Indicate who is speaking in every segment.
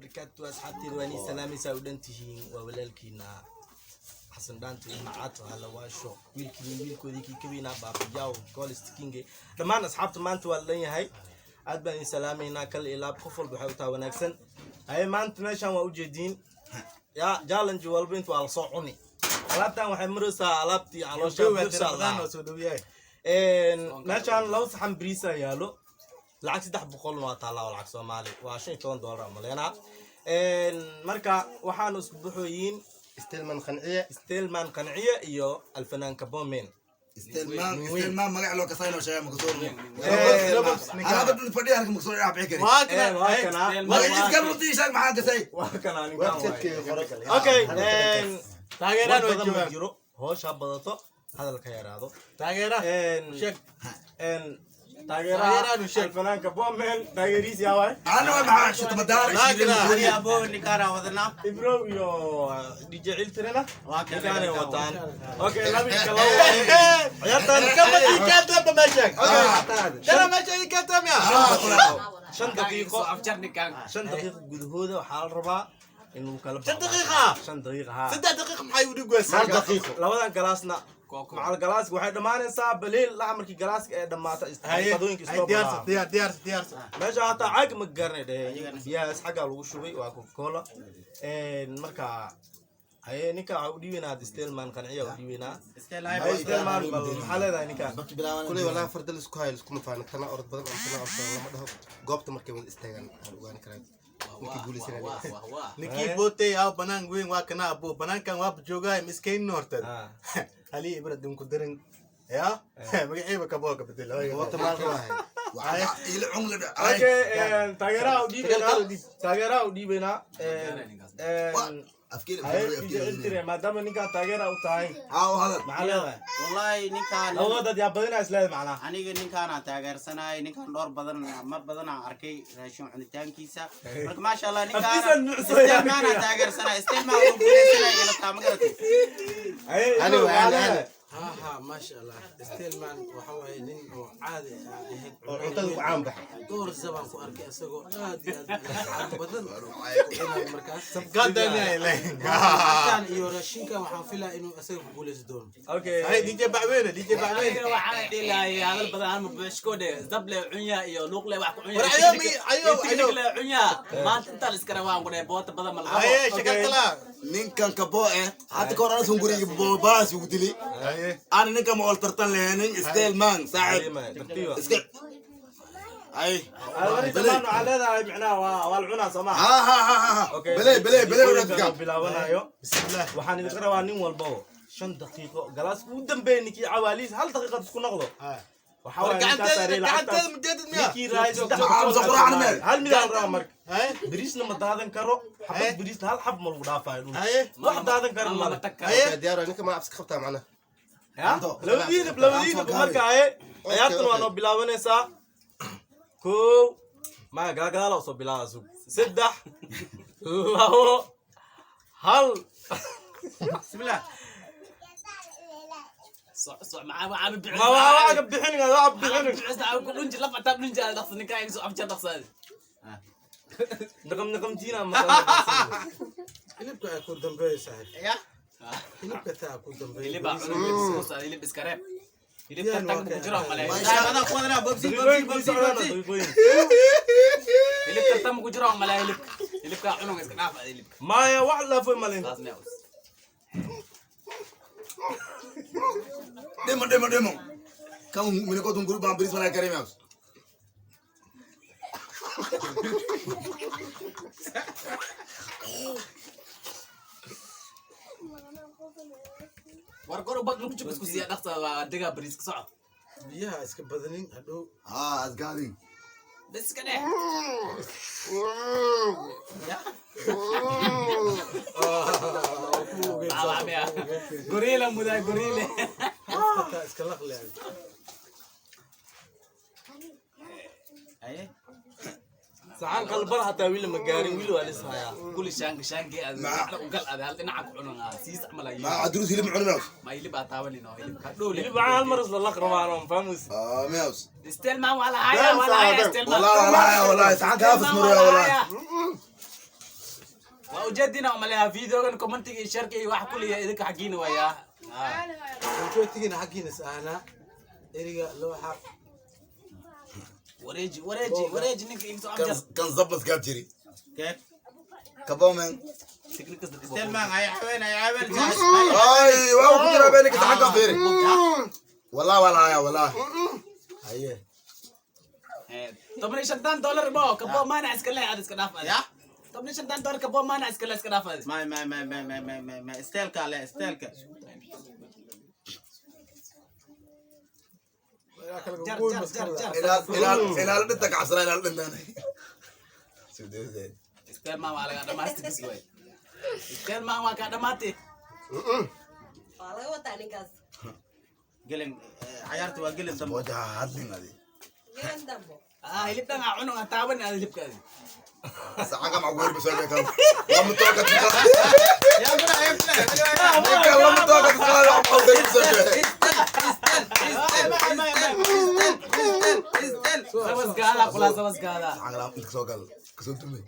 Speaker 1: Wabarakaatu. Asxaabteeda, waa nii salaamaysaa u dhan tihiin. Waa walaalkiina Xasan Dhaanto iyo Macato Halawaasho, wiilkiin wiilkoodii kii kaweynaa, Baabayaw Golist Kinge. Dhammaan asxaabta maanta waa la dhan yahay, aad baan idin salaamaynaa kal iyo laab. Qof walba waxay u tahay wanaagsan. Haye, maanta meeshaan waa ujeediin ya challenge walba inta waa lasoo cuni. Alaabtan waxay maraysaa alaabtii caloosha buuxsa.
Speaker 2: Ramadaan soo dhawiyahay.
Speaker 1: Meeshaan laba saxan bariisa yaalo, lacag 300-na waa taallaa, waa lacag Soomaali, waa $15 maleynaa. Marka waxaanu isku baxooyiin
Speaker 3: Stelman Qanciye,
Speaker 1: Stelman Qanciye iyo Alfanaanka Bomen.
Speaker 4: Stelman, Stelman magac loo kasayno sheega makasoo.
Speaker 2: Ninkaan.
Speaker 4: Hada fadhiya halka makasoo dhac bixi kari.
Speaker 2: Waa kana.
Speaker 1: Waa kana.
Speaker 4: Magaciis kan runtii sheeg, maxaa kasay?
Speaker 1: Waa kana ninkan waaye.
Speaker 3: Website-keega qoro.
Speaker 1: Okay.
Speaker 2: Taageeraan
Speaker 1: war
Speaker 2: way
Speaker 1: badan ma
Speaker 2: joogaan.
Speaker 1: jiro, hoosha badato, hadalka yaraado.
Speaker 2: Taageera. Sheeg.
Speaker 1: Taageeraha
Speaker 2: Taageeraan u sheeg.
Speaker 1: Alfanaanka Bomen taageeriis yaa waay?
Speaker 4: Ana waa maxaa shutmadaar.
Speaker 2: Laa
Speaker 5: Abo ninkaana wadanaa.
Speaker 1: Ibro iyo DJ Ciltirena
Speaker 5: Waa kana.
Speaker 1: ninkaanay wataan. Okay, laba iyo laba ciyaartan.
Speaker 2: Kama ii keentaba meesha. Dara meesha ii keentaba miya?
Speaker 1: 5 daqiiqo,
Speaker 6: Afjar ninkaan.
Speaker 1: 5 daqiiqo gudahooda waxaa la rabaa inuu kala
Speaker 2: 5 daqiiqa?
Speaker 1: 5 daqiiqa, haa.
Speaker 2: 3 daqiiq maxay u dhigwaysaa?
Speaker 3: Hal daqiiqo.
Speaker 1: Labadan galaasna macal galaaska waxay dhammaanaysaa baliil laha markii galaaska ay dhammaata.
Speaker 2: Haye,
Speaker 1: qadooyinka
Speaker 2: haye,
Speaker 1: istoo
Speaker 2: diyaarsa, diyaar, diyaarsa, diyaarsa.
Speaker 1: Meesha hataa caag ma garanay dheheen, biyahaas xaggaa lagu shubay, waa Coca Cola. Marka haye, ninka waxaa u dhiibaynaa hadda Stelman Qanciya u dhiibaynaa. Stelman, bal maxaa leedahay ninkan?
Speaker 3: Kuley wallahi farda la isku hayo liskuma faano. Tana orod badan ama tana orod badan lama dhaho. Goobta markay wada istaagaan aan ogaani karaa ninkii guuleysanaya.
Speaker 2: Ninkii bootay aw banaan weyn waa kana abo banaankan waa joogaay miskeen horteed. Hali ibra dum ku dirin ya magaciiba kaboo ka bedel.
Speaker 3: Goobta maal rabaa.
Speaker 4: Ila cungle.
Speaker 1: Okay, taageeraha u dhiibaynaa, taageeraha u dhiibaynaa.
Speaker 4: Afkiil.
Speaker 1: Haye, DJ Ciltire, maadaama ninkan taageera u tahay,
Speaker 4: Haa, hadal.
Speaker 1: maxaa leedahay?
Speaker 5: Wallahi ninkaan
Speaker 1: Labada dad yaa badinaa isleedahay macnaha?
Speaker 5: Aniga ninkaana taageersanahay. Ninkaan dhowr badan mar badan aan arkay raashin cunitaankiisa. Marka maasha Allah, ninkaana
Speaker 1: Afkiisa nuucsan.
Speaker 5: Stelmaana taageersanay, Stelmaan uu guuleysanay ila taa, ma garatay?
Speaker 1: Haye,
Speaker 3: Ani
Speaker 1: Ibro,
Speaker 3: waa
Speaker 1: maxaa
Speaker 3: ani, ani.
Speaker 1: leedahay?
Speaker 7: Ha ha, maasha Allah, Stelman waxa waaye nin oo caadi aan ahayn.
Speaker 3: Oo cuntada ku caan baxay.
Speaker 7: Dhowr zabaan ku arkay isagoo aad iyo aad lacag badan inaan markaas
Speaker 2: Gadani ay.
Speaker 7: Lacagtan iyo raashinkan waxaan filaa inuu isaga ku guuleysan doono.
Speaker 1: Okay.
Speaker 2: Hay, DJ Bacweyne, DJ Bacweyne.
Speaker 6: Aniga waxaan dhihi lahay hadal badan aan mabuuxishkoodhe dable cunya iyo luuqle wax ku cunya.
Speaker 2: War ayo mi ayo ayo.
Speaker 6: Le cunya maanta intaa la iska rabaa aan ku dhahay boota badan ma laga.
Speaker 2: Haye, shakal kala.
Speaker 4: Ninkan kabo eh hadda kahor anasun guriga boobaas ugu dili.
Speaker 2: Haye.
Speaker 4: Ana ninkan ma ol tartan lehnin Stelman saaxib.
Speaker 1: Tartiiba.
Speaker 4: Iska ay.
Speaker 1: Dhammaan waxaa leedahay micnaha waa la cunaa, soo maha?
Speaker 4: Ha ha ha ha.
Speaker 1: Okay.
Speaker 4: Bele bele bele.
Speaker 1: Daqiiqooyinka
Speaker 4: Wadaadka
Speaker 1: loo bilaabanayo.
Speaker 2: Bismillah.
Speaker 1: Waxaan idinka rabaa nin walbaba 5 daqiiqo. Galaaska ugu dambeeya ninkii cawaaliis hal daqiiqad isku noqdo. Waxaa
Speaker 2: War
Speaker 1: waaye ninkaas
Speaker 2: gacanteeda
Speaker 1: saaray
Speaker 2: gacanteeda
Speaker 1: lacagtaas.
Speaker 2: mujeedad miya?
Speaker 1: Ninkii raayay saddex
Speaker 4: Maxaa
Speaker 1: boqol
Speaker 4: amsa quraacna meel?
Speaker 1: Hal midaan rabaa marka.
Speaker 2: Haye.
Speaker 1: Bariisna ma daadan karo.
Speaker 2: Haye.
Speaker 1: Xabad bariisna hal xab ma lagu dhaafayo dhulka.
Speaker 2: Haye.
Speaker 1: Wax daadan karo male.
Speaker 2: Haye.
Speaker 3: Diyaar waa ninka, ma absi qabtaa macnaha?
Speaker 1: Ya? Labadiinaba marka haye. Ciyaartan waa noo bilaabanaysaa. Kow. Maya, gadaal usoo bilaaba sug. Saddex, labo, hal.
Speaker 5: Bismillah.
Speaker 6: Soc soc maxaa waxaa bixin.
Speaker 1: Ma waa ka bixin, waa bixin.
Speaker 6: Bixin ku dhunji laf ataa dhunji aad dhaqsan ninkaa iga soo afjar dhaqsaad.
Speaker 1: Naqam naqamtiina ma
Speaker 7: Hilibka ay ku dambeeya, saaxiib.
Speaker 5: Ya.
Speaker 7: Hilibka taa ku dambeeya.
Speaker 6: Hilib baa cunug hilib iska reeb. Hilib tartan ku jiro malay.
Speaker 5: Saaxiib adaa ku wadanaa bobsi bobsi bobsi bobsi.
Speaker 6: Hilib tartan ku jiro malay, hilibka. Hilibka cunug iska dhaaf hilibka.
Speaker 1: Maya, wax laafo malin.
Speaker 6: Taas miyaa.
Speaker 4: Dhimo dhimo dhimo kan minikoodun guri baan bariis manaa kareemaas.
Speaker 6: War kor bag lagu jubis ku siya dhaqsa waa diga bariis ka soco.
Speaker 7: Biyaha iska badanin hadhow.
Speaker 4: Haa, asgaadin.
Speaker 6: Bas iska dheh. Gorilla mudaa gorilla.
Speaker 7: Afka taa iska laqle.
Speaker 5: Haye.
Speaker 1: Saxan kalbar hataa wiil ma gaarin, wiil waa lishayaa.
Speaker 6: Kulli shaanka shaanki aad u gal aad hal dhinaca ku cunan siis camal ay.
Speaker 4: Maa cadruus hilib cuni meaws.
Speaker 6: Ma hilib aad taabanino hilibka dhow le.
Speaker 1: Hilib waxaan hal mar isla laq rabaan oo fahmus.
Speaker 4: Aa meaws.
Speaker 6: Stelman waa la hayaa, waa la hayaa Stelman.
Speaker 4: Wallahi wallahi wallahi saxanka haafis maroya wallahi.
Speaker 6: Waa ujeedina umaleeyaa videogan commentiga iyo sharka iyo wax kulliya idinka xaggiina waayaa.
Speaker 7: Majority-gina xaggiina is ahanaa. Eriga looxa.
Speaker 6: Wareeji, wareeji, wareeji ninka iga soo amjar.
Speaker 4: Kan zabas kaa jiri.
Speaker 5: Kee?
Speaker 4: Kabomen.
Speaker 5: Stelman ay caawin ay caawin.
Speaker 4: Ay, waa ku jira beenka saxanka fiiri. Wallah wallah ya wallah. Haye.
Speaker 6: $15 bo kabo maana iska leh aad iska dhaaf aad.
Speaker 5: Ya?
Speaker 6: $15 kabo maana iska leh iska dhaaf aad.
Speaker 5: May may may may may may may may stelka le stelka.
Speaker 6: Jar jar jar jar.
Speaker 4: Ilaal ilaal ilaal dhinta kacsan ilaal dhintan. Suudeed.
Speaker 6: Stelman waa laga dhamaystay bis way. Stelman waa ka dhamaatay.
Speaker 8: Waa laga wataa ninkaas.
Speaker 5: Gelin ciyaarta waa gelin dambe.
Speaker 4: Wajah hadlin adi.
Speaker 8: Gelin dambo.
Speaker 6: Ah, hilibkan aa cunug aan taaban aad hilibkaadi.
Speaker 4: Saxanka ma guur bisoo kan. Lama toka tika.
Speaker 5: Ya bra ya bra.
Speaker 4: Ninka lama toka tika la qawday bisoo.
Speaker 6: Sabas gaada kula sabas gaada.
Speaker 4: Saxanka lama inta soo gal. Kasoo tumi.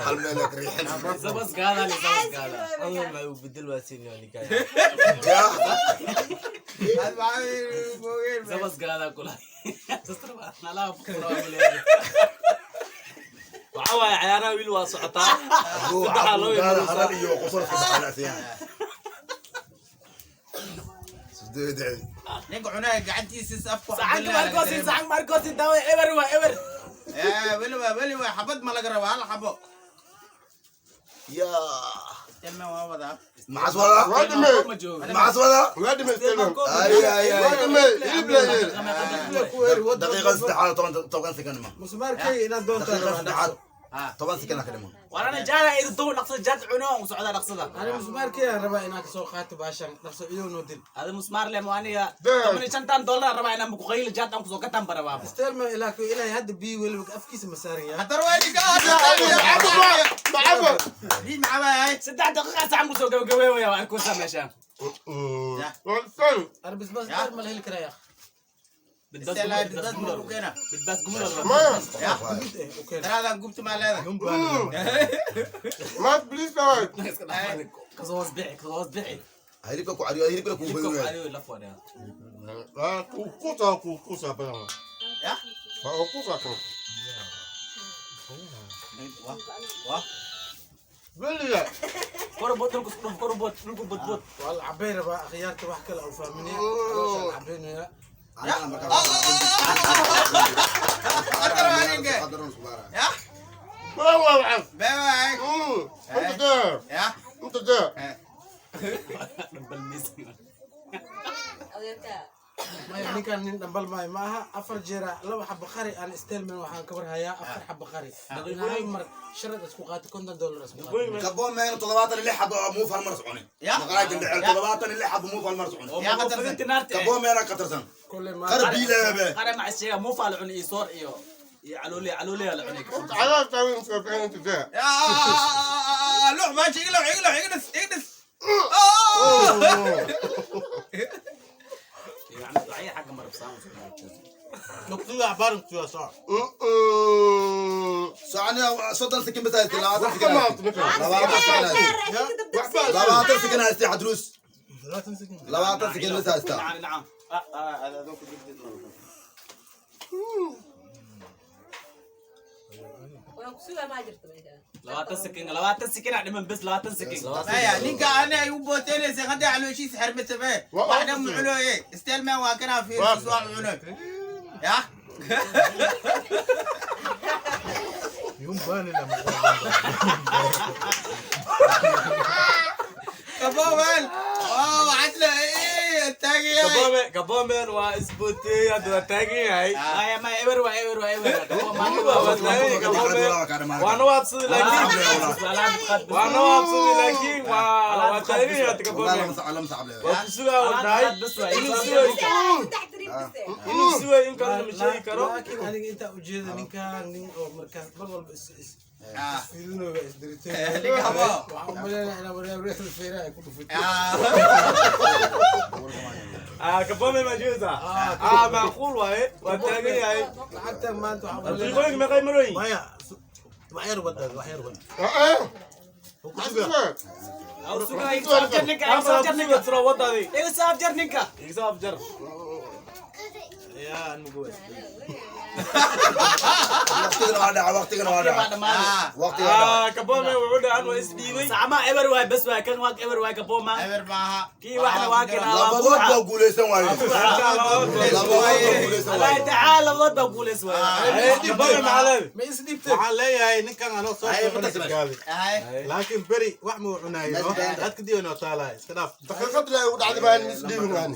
Speaker 4: Hal meel ka riixin.
Speaker 6: Sabas gaada li sabas gaada.
Speaker 1: Allah ma uu bedel waa siin ninka.
Speaker 4: Ya.
Speaker 6: Sabas gaada kula. Sastra nala furo wale.
Speaker 1: Waxa waaye ciyaaraha wiil waa socotaa.
Speaker 4: Saddexaa loo
Speaker 1: Saddex
Speaker 4: halal iyo qosol isku baxanayaan. Suudeed.
Speaker 5: Ninka cunaya gacantiisa afku.
Speaker 6: Saxanka markoosi saxanka markoosi daawa eber waa eber.
Speaker 5: Eh weli waa weli waa xabad ma laga rabaa hal xabo.
Speaker 4: Ya.
Speaker 5: Stelman waa wadaa.
Speaker 4: Maxas wada?
Speaker 3: Waa dhimay.
Speaker 6: Ma joogo.
Speaker 4: Maxas wada?
Speaker 3: Waa dhimay Stelman.
Speaker 4: Ay ay
Speaker 3: Waa
Speaker 4: ay.
Speaker 3: dhimay. Hilib leeyahay.
Speaker 4: Daqiiqada saddexaad toban sekan ma.
Speaker 7: Musmaarkayga inaad doontaan
Speaker 4: Daqiiqada
Speaker 7: rabaa
Speaker 4: saddexaad
Speaker 7: dhaqso.
Speaker 4: toban sekan ka dhiman.
Speaker 6: Warana jaala idu dow dhaqsada jaad cuno u socda dhaqsada.
Speaker 7: Ani musmaarkayga aan rabaa inaan kasoo qaato baashan dhaqso iyow noo dil.
Speaker 6: Ada musmaar leh aniga $15 rabaa inaan ku qaylo jaad aan kusoo gataan barabaa.
Speaker 7: Stelman ilaa ku ilaahay hadda biyo weliba afkiisa ma saaran yahay.
Speaker 5: Hadar waa ninka.
Speaker 3: Macabo.
Speaker 5: Riid macabay.
Speaker 6: 3 daqiiqa saxan kusoo gabagabeeyaya waa arkoosaa meeshaan.
Speaker 3: Waa Stelman.
Speaker 7: Ani basbaas dheer ma la heli karaa yaa.
Speaker 6: Bidbaas
Speaker 5: Stella
Speaker 6: gumul
Speaker 5: bidbaas ma ku keena.
Speaker 6: bidbaas gumul.
Speaker 3: Maya.
Speaker 5: Ya.
Speaker 7: Guud eh, u keen.
Speaker 5: Daraadan gubta ma leedahay.
Speaker 3: Ma please bye.
Speaker 6: Kasoo hoos bixi kasoo hoos bixi.
Speaker 4: Hilibka ku cariyo hilibka ku
Speaker 6: Hilibka ku
Speaker 4: badan.
Speaker 6: cariyo la fadhiya.
Speaker 3: Waa kukusa kukusa badan.
Speaker 5: Ya.
Speaker 3: Waa kukusa kan.
Speaker 5: Wah. Wah.
Speaker 3: Weliga.
Speaker 6: Kor bot dhulku isku dhuf kor bot dhulku bot bot.
Speaker 7: Waa la cabay rabaa akhyaarta wax kale au fahminaya. Caloosha la cabaynaya.
Speaker 5: Hadar waa ninka. Ya.
Speaker 3: Waa waa waxaas.
Speaker 5: Bye.
Speaker 3: Inta dee.
Speaker 5: Ya.
Speaker 3: Inta dee.
Speaker 6: Dhambal miis.
Speaker 8: Adeerka.
Speaker 7: Maya ninkan nin dhambal maayo ma aha 4 jeer 2 xabo qari aan Stelman waxaan ka war hayaa 4 xabo qari. In hal mar sharad isku qaato $50 isku qaato.
Speaker 4: Kabo meel 76 xabo muuf hal mar soconi.
Speaker 5: Ya.
Speaker 4: Maqlaay dindhicel 76 xabo muuf hal mar soconi.
Speaker 5: Ya qatarsan.
Speaker 4: Kabo meel qatarsan.
Speaker 7: Kulley ma
Speaker 4: Qar biilabe.
Speaker 6: Qare mac sheega muufa la cuni iyo soor iyo iyo calooley calooley la cuni.
Speaker 3: Calaas taagan soo bixin inta dee.
Speaker 5: Ya. Lux maasha iglo iglo igdhis igdhis.
Speaker 6: Yani ducaya xagga marabsaan.
Speaker 2: Nuqsiga axbaarin kusiyaa soo.
Speaker 4: Soconi 30 sekan bas haysta 20
Speaker 3: Wax ka
Speaker 4: sekan.
Speaker 3: maarto ninkan.
Speaker 4: 20 sekan.
Speaker 8: Raashinka dabdabsiin.
Speaker 4: 20 sekan haysta Cadruus.
Speaker 7: 30 sekan.
Speaker 4: 20 sekan bas haysta.
Speaker 6: Nacam nacam.
Speaker 8: Waan ku sugaa maa jirto meesha.
Speaker 6: 20 sekan 20 sekan aa dhiman bes 20 sekan.
Speaker 5: Maya ninka ana ay u booteynaysa hadda calooshiisa xirmata be. Waxna muculooye. Stelman waa kana fiirsis waa cuno. Ya.
Speaker 2: Yum baani lama.
Speaker 5: Kabowan. Oh, waxaad le taagaya.
Speaker 1: Kabome Kabomen waa isbootay hadda waa taagan yahay.
Speaker 6: Maya maya eber waa eber waa eber. Kabo maana
Speaker 1: Waa taagan yahay Kabomen. Waana waabsaday laakiin waana waabsaday laakiin waa taagan yahay hadda
Speaker 4: Wallah
Speaker 1: Kabomen.
Speaker 4: lama sacab leeyahay.
Speaker 1: Waa ku sugaa oo dhahay inuu sugay
Speaker 8: Saddex tiriib bise.
Speaker 1: inuu sugay in kalena ma sheegi karo.
Speaker 7: Laakiin aniga intaa ujeeda ninkan nin oo markaas mar walba is is isfiirinooya is diritay.
Speaker 5: Ninka habo.
Speaker 7: Waxaan u maleynayaa inaa wareer feeraha ay ku dhufatay.
Speaker 1: Ah, Kabome ma joogtaa? Ah, macquul waaye. Waa taagan yahay.
Speaker 7: Lacagtan maanta waxaan u maleynayaa.
Speaker 1: Daqiiqooyinka meeqay marooyin?
Speaker 7: Maya wax yar wada wax yar wada.
Speaker 6: Sugaa, iga soo afjar ninka, iga soo afjar ninka.
Speaker 1: Soo wadaadi.
Speaker 6: Iga soo afjar ninka.
Speaker 1: Iga soo afjar. Yaa aan mugo.
Speaker 4: Waqtigana waa dhaca, waqtigana waa dhaca. Waqtiga waa dhaca.
Speaker 1: Ah, Kabome wuxuu dhahan waa isdhiibay.
Speaker 6: Sacma eber waay, bas waay, kan waa eber waay Kaboma.
Speaker 5: Eber maaha.
Speaker 6: Kii waxna waa kan waa
Speaker 4: Labadood
Speaker 6: buuxa.
Speaker 4: baa guuleysan waaye. Labadood baa guuleysan
Speaker 6: Wallahi
Speaker 4: waaye.
Speaker 6: tacaala, labadood baa guuleys waay.
Speaker 1: Kabome maxaa leedahay?
Speaker 7: Ma isdhiibtay?
Speaker 2: Waxaan leeyahay ninkan anoo soo
Speaker 4: Ay, ma
Speaker 2: socon
Speaker 4: tagtay.
Speaker 2: gaabi.
Speaker 5: Haye.
Speaker 2: Laakiin beri wax muu cunayo. Dadka diyo noo taalay. Iska dhaaf.
Speaker 3: Daqiiqad la igu dhacday baan isdhiibin waan.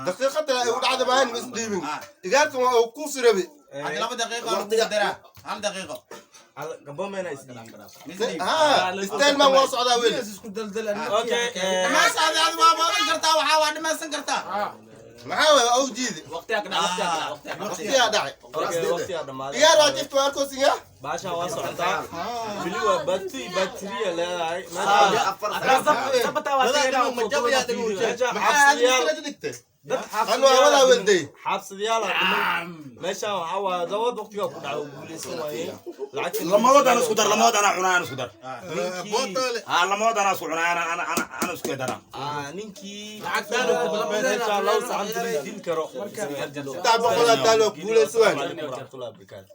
Speaker 3: Daqiiqad la igu dhacday baan isdhiibin. Igaarkan waa uu ku sirabi.
Speaker 5: Hadda 2 daqiiqo lagu daraa. 1 daqiiqo.
Speaker 1: Kabome na isdhiibay.
Speaker 5: Misdiib.
Speaker 3: Ha, Stelman waa socdaa weli.
Speaker 7: Isku daldal.
Speaker 1: Okay.
Speaker 5: Dhammaantaadi adigu waa boodan kartaa, waxaa waa dhammaysan kartaa.
Speaker 3: Maxaa waay au jiidi?
Speaker 6: Waqtiga ka dhac, waqtiga ka dhac, waqtiga ka dhac.
Speaker 3: Waqtigaa dhacay.
Speaker 1: Okay, waqtigaa dhamaaday.
Speaker 3: Igaar waa jifta waa arkoosinga.
Speaker 1: Baasha waa socotaa. Weli waa batri, batriya leedahay. Meesha
Speaker 6: Sabata waa tagaynaa.
Speaker 1: meesha
Speaker 3: Maxaa adiga
Speaker 1: xabsiyaal
Speaker 3: kala dhigtay?
Speaker 1: dad
Speaker 3: An waa wadaa welday.
Speaker 1: xabsiyaal aa dhiman. Meesha waxaa waaye labad waqtigaa ku dhacay oo guuleysan waayeen. Lacagta
Speaker 9: Lamadood aan isku dar, lamadood anaa cunaa, aan isku dar.
Speaker 2: Bootole.
Speaker 9: Ah, lamadood anaa isku cunaa, ana ana ana ana isku daraa.
Speaker 1: Ah, ninkii
Speaker 7: Lacagtaana ku
Speaker 1: meesha laba saxan dil karo.
Speaker 3: 300 taalo guuleysan waay.
Speaker 1: Waraxmatullahi wabarakaatu.